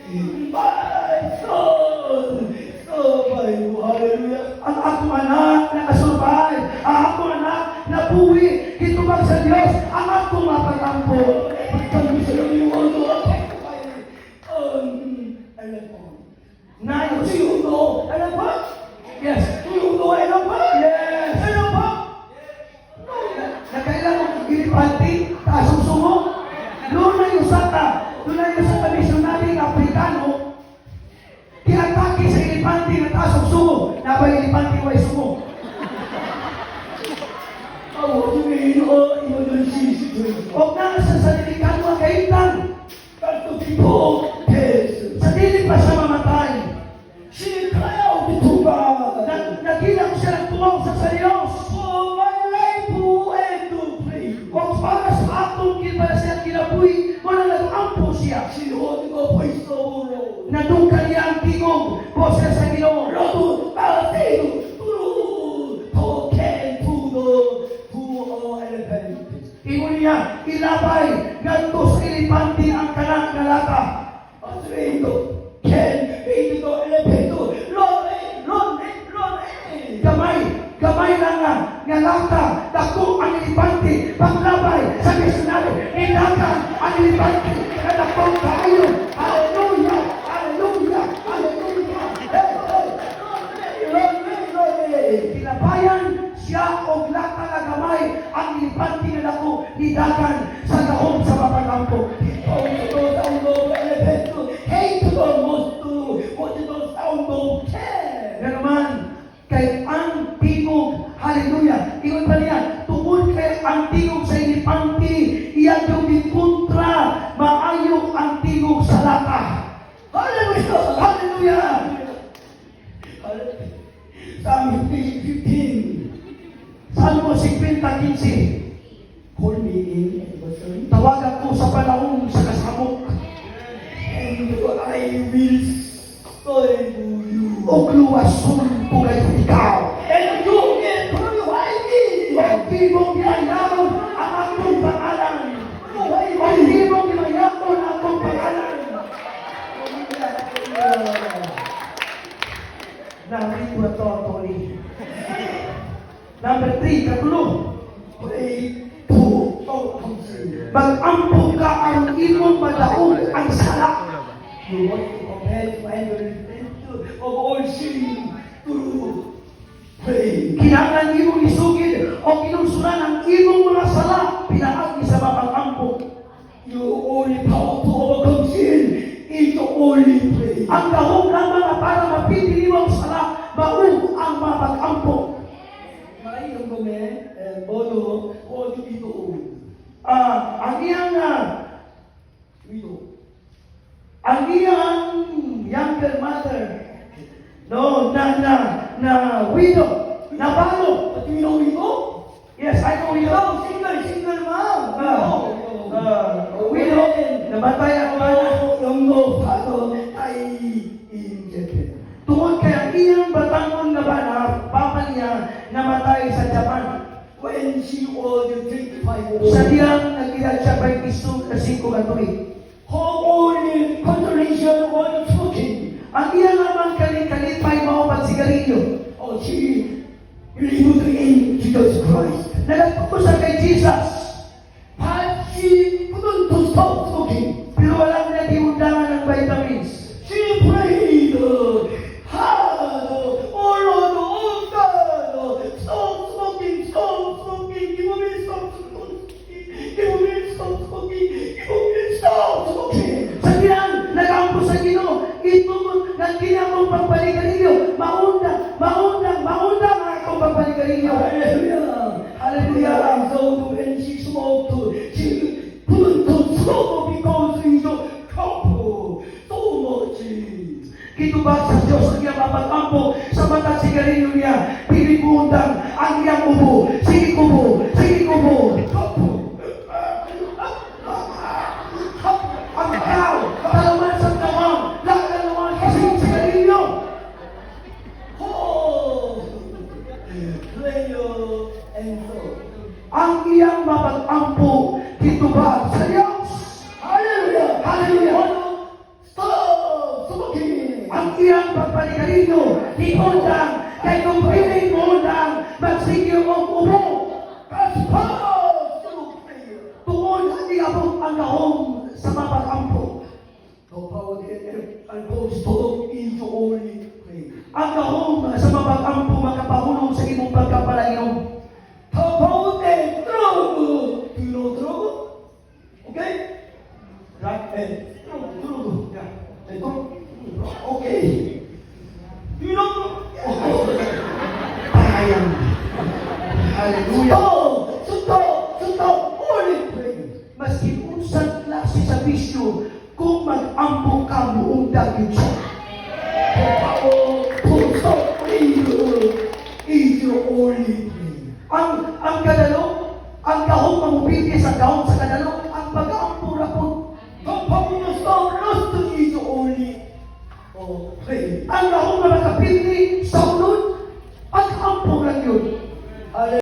My son survive. Hallelujah. Ang akong anak nakasurvive. Ang akong anak nabuhi. Gitubag sa Diyos ang akong mapagampo. African missionary was attacked by elephant. Nine. Do you know elephant? Yes. Do you know elephant? Yes. Elephant? No. Nakaila og elepante, taas og sungo. Dunay usa ka missionary nga Afrikano, giatake sa elepante nga taas og sungo. Naa bay elepante way sungo? I was in emergency situation. Og naa sa delikado ang kahimtang. But before death, Sa dili pa siya mamatay, she cried out to God. Nagila ko siya, nagtumaw sa Diyos. For my life and to pray. Og para sa atong para siya kinabuhi, mao na nag-ampo siya. She heard the voice of the Lord. Nadunggan niya ang tingog, boses sa Ginoo. Lord, said, throw the can to elephant. Ingon niya, ilabay ngadto sa elepante ang kana nga lata. Throw the can into the elephant. Run, run, run. Gamay, gamay lang nga lata, dako ang elepante, paglabay sa misyonary, nidagan ang elepante, nga dako kaayo. Hallelujah! Hallelujah! Hallelujah! Hey, hey, run, run, run. Gilabayan siya og lata nga gamay, ang elepante nga dako nidagan sa gahom sa mapagampo. Oh, the sound of elephant hate the most what the sound of can. Nga naman, kay ang tingog, hallelujah, ingon pa niya, tungod kay ang tingog sa elepante, iya yung gikontra, maayo ang tingog sa lata. Hallelujah! Hallelujah! Psalm 15. Salmo 50:15. Call me in adversity, Tawagan ko sa panahon sa kasamok, and I will serve you. Og luwason ko kay ikaw. And you will glorify me. Og imong giayaw ang akong pangalan. Og imong gimayaon ang akong pangalan. Narito na to, Tony. Number 3, katulo. Pray to overcome sin. Mag-ampo ka aron imong madaog ang sala. You want to confess and repent of all sin through pray. Kinahanglan imong isugid o kinulsuran ang imong mga sala pinaagi sa mapag-ampo. Your only power to overcome sin is only pray. Ang gahom lamang nga para mapili nimo ang sala, mao ang mapag-ampo. My younger man and mother was widow. Ang iyang Widow. Ang iyang younger mother, no, na widow, na balo. Do you know widow? Yes, I know widow. No, single, single mom. Widow, namatay ang bana. Younger father died in Japan. Tungod kay ang iyang batangon nga bana, papa niya, namatay sa Japan. When she was 25 old, Sa diyang nag-edad siya 25 ka tuig. Her only consolation was smoking. Ang iya lamang kali-kalipay mao pagsigarilyo. Oh, she believed in Jesus Christ. Nagatuo siya kay Jesus. But she couldn't to stop smoking. Pero walang naghiundangan ng vitamins. She prayed hard. Oh Lord, oh God, stop smoking, stop smoking, give me stop smoking, give me stop smoking, give me stop smoking. Sa diyang nag-ampo sa Ginoo, itungod ng kinamong pagpaligarilyo, maundang, maundang, maundang ang akong pagpaligarilyo. Hallelujah. Hallelujah. So when she smoked, she couldn't stop because it's cough so much. Gitubag sa Diyos ang iyang mapag-ampo sa matag sigarilyo niya. Dili muundang ang iyang ubo. Sige kubo, sige kubo. Ang tao, talaman sa tawang, lakan kasi sigarilyo. Oh, prayer answer. Ang iyang mapag-ampo, gitubag sa Diyos. Hallelujah. Hallelujah. Stop. iyang pagpanigarilyo, giundang, kay kung piling mo undang, magsige og ubo. God's power through prayer. Tungod niabot ang gahom sa pag-ampo. The power and go stop is only prayer. Ang gahom sa pag-ampo makapahulong sa imong pagkapalayo. The power and drug. Do you know drug? Okay? Right? And drug, drug. Yeah. And drug. Okay. Do you know drug? Payang. Hallelujah. Stop! Stop! Stop! Only prayer. Maski unsang klase sa bisyo, kung mag-ampo ka, muundang yun siya. The power to stop prayer is only prayer. Ang kadalo, ang gahom mamupiti sa gahom sa kadalo, ang pag-ampo ra po. The power to stop lust is only prayer. Ang gahom nga makapildi sa ulod, pag-ampo lang yun. Hallelujah.